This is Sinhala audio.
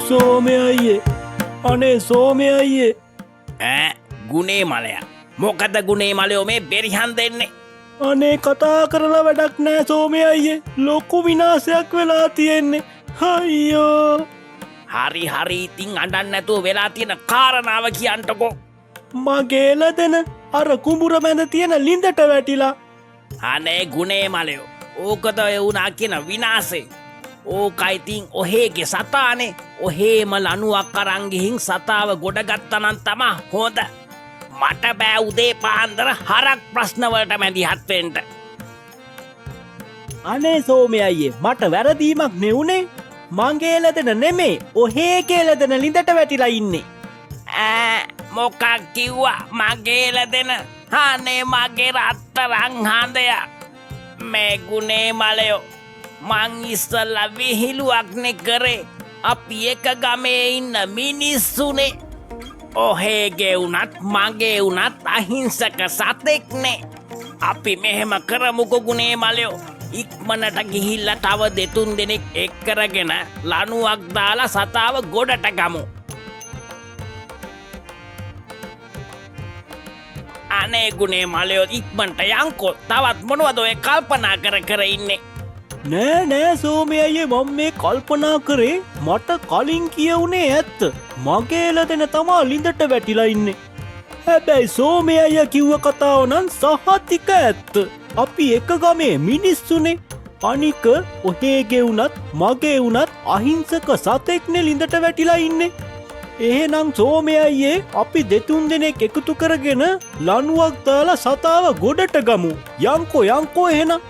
සෝමය අයියේ, අනේ සෝමය අයියේ. ඈ ගුණේ මලයා, මොකද ගුණේ මලයෝ මේ බෙරිහන් දෙන්නේ? අනේ කතා කරලා වැඩක් නෑ සෝමය අයියේ, ලොකු විනාශයක් වෙලා තියෙන්නේ. අයියෝ. හරි හරි, ඉතින් අඬන්න නැතුව වෙලා තියෙන කාරණාව කියන්ටකෝ. මගේ ලදෙන අර කුඹුර මැද තියෙන ලිඳට වැටිලා. අනේ ගුණේ මලයෝ, ඕකද ඔය වුණා කියන විනාශේ. ඕකයි ඉතින් ඔහේගේ සතානේ. ඔහේම ලණුවක් අරන් ගිහින් සතාව ගොඩ ගත්තනම් තමා හොඳ. මට බෑ උදේ පාන්දර හරක් ප්‍රශ්න වලට මැදිහත් වෙන්න. අනේ සෝමය අයියේ, මට වැරදීමක් නෙවුනේ. මගේ ලදෙන නෙමේ, ඔහේගේ ලදෙන ලිඳට වැටිලා ඉන්නේ. ඈ මොකක් කිව්වා? මගේ ලදෙන? අනේ මගේ රත්තරන් හඳයා. මේ ගුණේ මලයෝ, මං ඉස්සල්ලා විහිළුවක් නේ කරේ. අපි එක ගමේ ඉන්න මිනිස්සුනේ. ඔහේගේ වුණත් මගේ වුණත් අහිංසක සතෙක්නේ. අපි මෙහෙම කරමුකෝ ගුණේ මලයෝ, ඉක්මනට ගිහිල්ලා තව දෙතුන් දෙනෙක් එක් කරගෙන ලණුවක් දාලා සතාව ගොඩට ගමු. අනේ ගුණේ මලයෝ, ඉක්මනට යන්කෝ. තවත් මොනවද ඔය කල්පනා කර කර ඉන්නේ? නෑ නෑ සෝමය අයියේ, මම මේ කල්පනා කරේ මට කලින් කියවුනේ ඇත්ත. මගේ ලදෙන තමා ලිඳට වැටිලා ඉන්නේ. හැබැයි සෝමය අයියා කිව්ව කතාව නම් සහතික ඇත්ත. අපි එක ගමේ මිනිස්සුනේ. අනික ඔහේගේ වුණත් මගේ වුණත් අහිංසක සතෙක්නේ ලිඳට වැටිලා ඉන්නේ. එහෙනම් සෝමය අයියේ, අපි දෙතුන් දෙනෙක් එකතු කරගෙන ලණුවක් දාලා සතාව ගොඩට ගමු. යන්කෝ යන්කෝ එහෙනම්.